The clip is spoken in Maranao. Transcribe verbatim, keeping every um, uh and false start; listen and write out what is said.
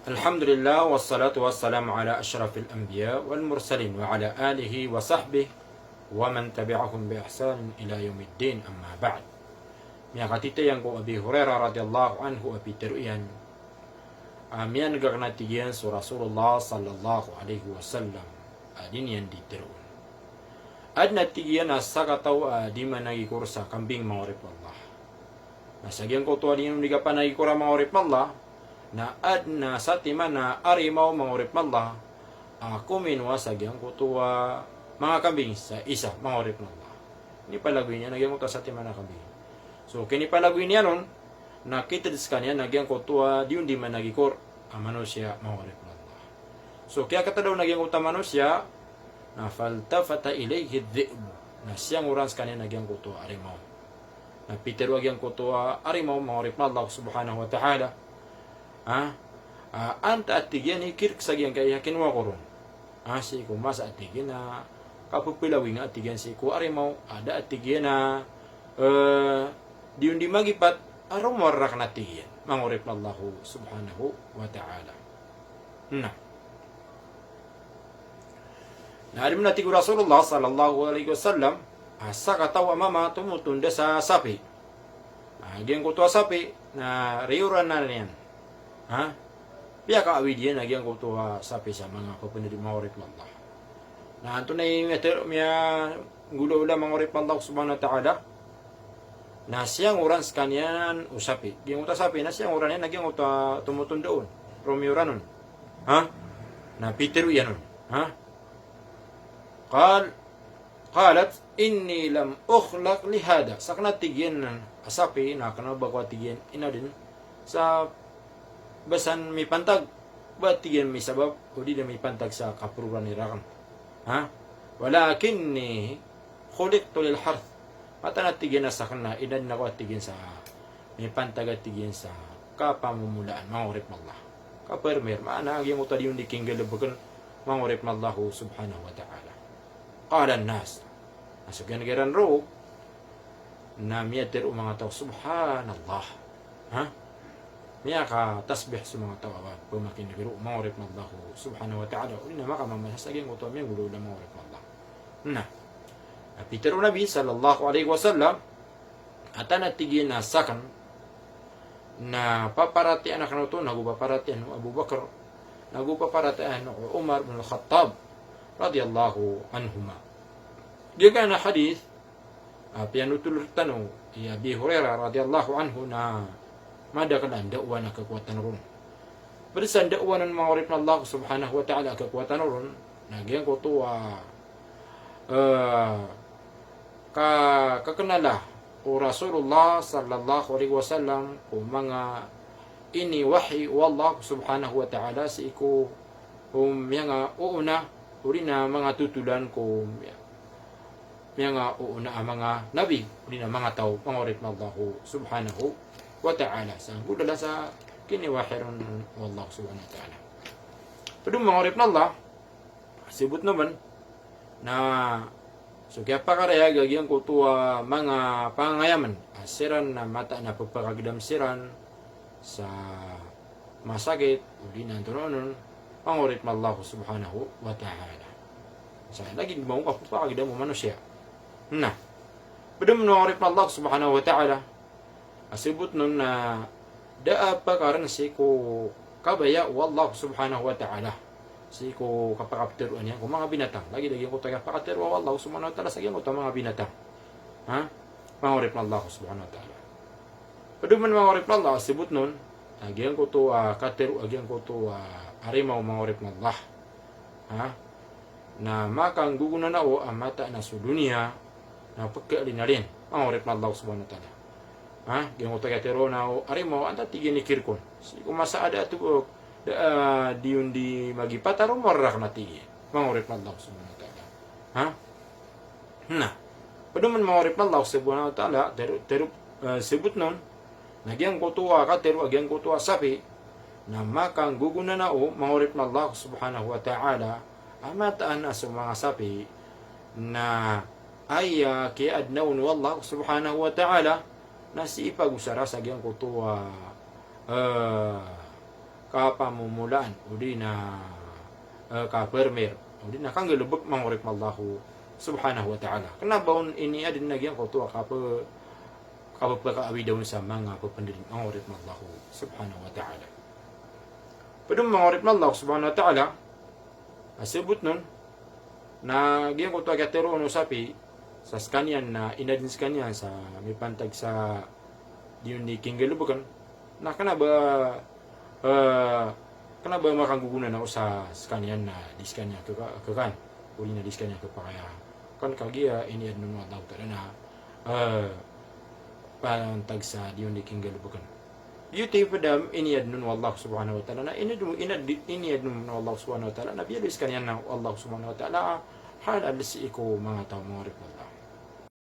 Alhamdulillah, wassalatu wassalamu ala ashrafil anbiya wal mursalin, wa ala alihi wa sahbihi wa man tabi'ahum bi ihsanin ila yawmiddin, amma ba'd. Miyakatitayang ko Abi Hurairah radhiyallahu anhu a pitharo iyan a miyan'g akn a tig iyan so Rasulullah sallallahu alaihi wasallam a di niyan di tharoon. Adn a tig iyan a sakataw a di managikor sa kambing, manga oripn o Allah. Na sa giyangkoto a di niyan di kapanagikor a, manga oripn o Allah, na adn a satiman a arimaw, manga oripn o Allah, a kominowa sa giyangkoto a manga kambing sa isa, manga oripn o Allah. Inipalagoy niyan a giyangkoto a satiman a kambing. So kinipalagoy niyan on, na kitd skaniyan a giyangkoto a di on di managikor a manosiya, manga oripn o Allah. So kiyakatda on a giyangkoto a manosiya, na faltafata ilayhi dhi'bu. Na siyangoran skaniyan a giyangkoto a arimaw. Na pitharo a giyangkoto a arimaw, manga oripn o Allah subhanahu wa ta'ala, ha? A, antaa a tig iyan i kirk sa giyangkaya kinowa ko ron? Ha, sii ko masa a tig iyan a kapepelawinga a tig iyan sii ko arimaw, a da a tig iyan a, eh, di on di magipat a rowar rakn a tig iyan, manga oripn o Allah subhanahu wa ta'ala. Na. Na adn a tig o Rasulullah sallallahu alaihi wasallam a sakataw a mama tomotonda sa sapi. A giyangkoto a sapi na riyoranan iyan. Ha? Piyakaawid iyan a giyangkoto a sapi sa manga pepenedi, manga oripn o Allah. Na antonaa i miyatharo, miyanggolawla, manga oripn o Allah subhanahu wa ta'ala? Na siyangoran skaniyan o sapi. Giyangkoto a sapi na siyangoran iyan a giyangkoto a tomotonda on, romiyoran on. Ha? Na pitharo iyan on. Ha? Qal, qalat, "Inni lam ukhlaq li hadha." Sakn a tig iyan a sapi na kna o ba ko a tig iyan inadn sa ba san mipantag, ba tig iyan misabap, odi na mipantag sa kaproran iyan rakn. Ha? "Walakinni khuliqtu lil harth." Mataan a tig iyan a sakn na inadn ako a tig iyan sa mipantag a tig iyan sa kapamomolaan, manga oripn o Allah. Kapermer, maana a giyangkoto a di on di kinggalbkn, manga oripn o Allah subhanahu wa ta'ala. Qala an-nas. Na so giyangiran roo na miyatharo o manga taw, subhanallah. Ha? Miyakatasbih so manga taw a pamakin'g roo, manga oripn o Allah subhanahu wa ta'ala. Odi na makamamasa sa giyangkoto a miyanggolawla, manga oripn o Allah. Na, na pitharo o Nabi sallallahu alaihi wasallam, mataan a tig iyan a sakn na paparatiyayaan akn oto, nago paparatiyayaan o Abu Bakr, nago paparatiyayaan o Umar bin Al-Khattab radiyallahu anhuma. Giyanan a hadith a piyanothol rktano i Abi Hurairah radiyallahu anhu na madakl a ndaowan a kakowatan ron. Pd sa ndaowan on, manga oripn o Allah subhanahu wa ta'ala, a kakowatan ron na giyangkoto a, eh, ka, kaknala o Rasulullah sallallahu alaihi wasallam ko manga iniwahi o Allah subhanahu wa ta'ala sii ko, ko miyangaoona, odi na manga thotolan ko miyangaoona a manga nabi, odi na manga taw, manga oripn o Allah subhanahu wa ta'ala. Sa nggolawla sa kiniwahi ron o Allah subhanahu wa ta'ala. Pd on, manga oripn o Allah, sibotn on na so kiyapakarayag a giyangkoto a manga pangayamn a siran na mataan a pphakagdam siran sa masakit, odi na antonaa on, manga oripn o Allah subhanahu wa ta'ala. Sa lagid mambo a pphakagdam o manosiya. Na, pd on, manga oripn o Allah subhanahu wa ta'ala, a sibotn on na da a pkarn sii ko kabaya o Allah subhanahu wa ta'ala, sii ko kapakaptharoa niyan ko manga binatang. Lagid a giyangkoto a kapakatharoa o Allah subhanahu wa ta'ala sa giyangkoto a manga binatang. Ha? Manga oripn o Allah subhanahu wa ta'ala. Pd on, manga oripn o Allah, a sibotn on a giyangkoto a katharo a giyangkoto a arimaw, manga oripn o Allah. Ha? Na makanggogonanao a mataan a so doniya na pkhalinalin, manga oripn o Allah subhanahu wa ta'ala. Ha? Giyangkoto a katharo na o arimaw, antaa a tig iyan i kirk on? Sii ko masa a da a to, da, eh, di on di magipat a rowar rakn a tig iyan, manga oripn o Allah subhanahu wa ta'ala. Ha? Na, pd on, manga oripn o Allah subhanahu wa ta'ala, tharo, tharo, eh, sibotn on na giyangkoto a katharo a giyangkoto a sapi na makanggogonanao, manga oripn o Allah subhanahu wa ta'ala, a mataan a so manga sapi na aya kiyaadna on o Allah subhanahu wa ta'ala na sii pagosara sa giyangkoto a, eh, kapamomolaan, odi na, eh, kapermer, odi na kanggalebek, manga oripn o Allah subhanahu wa ta'ala. Kena ba on iniadn a giyangkoto a kape-, kapepakaawida on sa manga pepended, manga oripn o Allah subhanahu wa ta'ala. Ped on, manga oripn o Allah subhanahu wa ta'ala, a sebot on na giyangkoto a kiyateroon o sapi sa sekaniyan na inadn sekaniyan sa mipantag sa di on di kinggalebeken, na kena ba, eh, kena ba makanggogonanao sa sekaniyan na di sekaniyan keka-, kekaan, odi na di sekaniyan kepakaya. Kan kagiya iniadn on o Allah ta'ala na, eh, pantag sa di on di kinggalebeken. Giyoto i ped a iniadn on o Allah subhanahu wa ta'ala na inadn, inad-, iniadn on o Allah subhanahu wa ta'ala na biyaloy sekaniyan o Allah subhanahu wa ta'ala a halal sii ko manga taw, manga oripn o Allah.